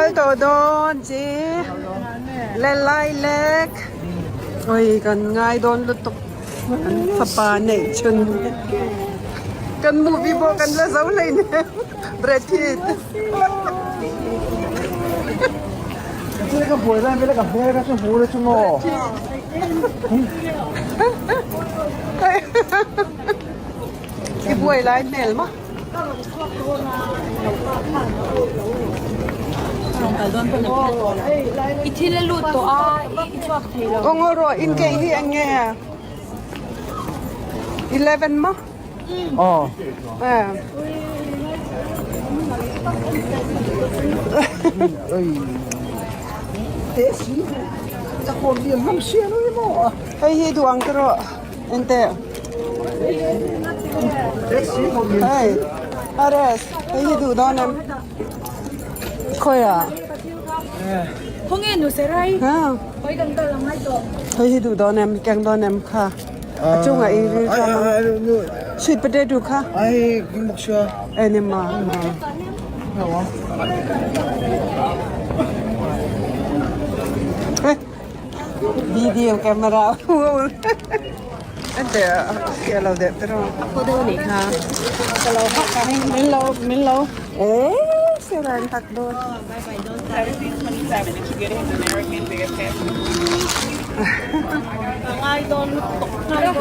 kal tawh dawn chi le lai lek oi kan ngai dawn lutuk kan fapa neih chhun kan movie pawh kan la zo hlei nen Brad Pitt. Ka buai lai vel a ka hmel kha chu hmu la chu maw. I buai lai hmel maw. I thil a lut tawh a i chhuak thei lo. Aw ngaw rawh in keih hi eng nge a? 11 maw? Aw. Hei hi duh ang te rawh enteh. Hei Ares hei hi duh dawn em? Khawi ah? Khawnge nu Serai? Hei hi duh dawn em? Keng dawn em kha? A chungah i ril ṭam ang. Sweet potato kha. Ai king bawk sia. Ei ni ma. Video camera. Ente a lo deuh tiraw. A phaw deuh anih kha. Ka lo hak a. Min lo min lo. Eh Sarah an hak dawn.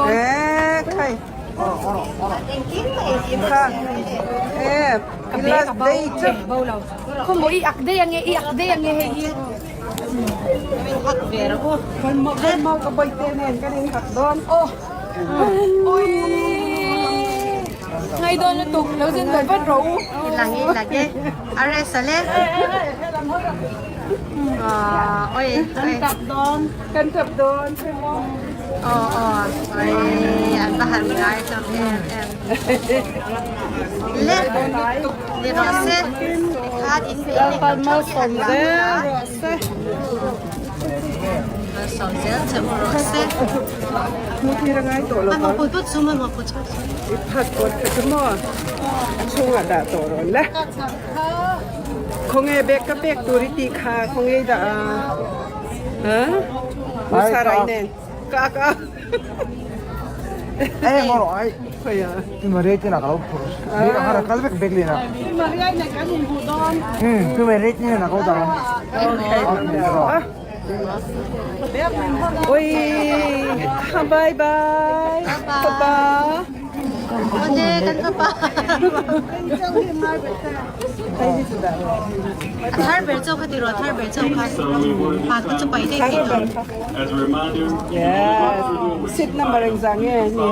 Eh khai. Kha. Eh last day chu. Khaw i ak daih ange i ak daih ange hei hi. Kan mau kan mau ka boy te nen kan in hak dawn. Oh. Ui. Ngai dawn lutuk lo zin vat vat rawh u. Lang i lang e. Ares ale. Oi Kan tap dawn. Kan tap dawn. Aw aw. Oi an va han ngai hlawm em em. Le ni rawh se. Tikhan in in Lalpan malsawm zel rawh se. Malsawm zel che u rawh se. Mu thir a ngai tawh lo Mamawh put put chu mamawh put chu. I passport kha chu maw a chhungah dah tawh rawh le. Khawnge bag ka pek tur i tih kha khawnge i dah a? Ha? Musarai nen ka ak a. Ê ngồi rồi. Khawi a? Pi Maria tin a ka lo phur. Ni ka hara kal vek bag leh na. Pi Maria nen kan inhmuh dawn. Pi Maria tin a ka lo dah. Okay. Oi, bye bye. Papa. Ode kan papa. A thar ber chauh kha ti rawh, a thar ber chauh kha. Pa te chu paih daih thei lo. Yes. Seat number engzah nge ni?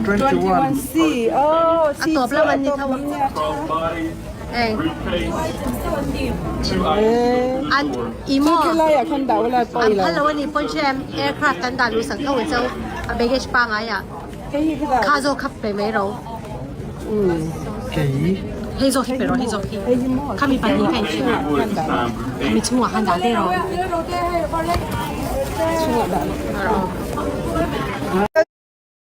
21. 21C. Oh, A tawp lam an ni tho a. Eng. An i maw? An phal lo a ni pawn hre em aircraft an dah luh sak tho ang cheu a baggage pangai ah kha zawk kha pe mai ro. Hei zawk hi pe rawh hei zawk hi khami pahnih kha in khami chhungah khan dah daih rawh. Chhungah dah.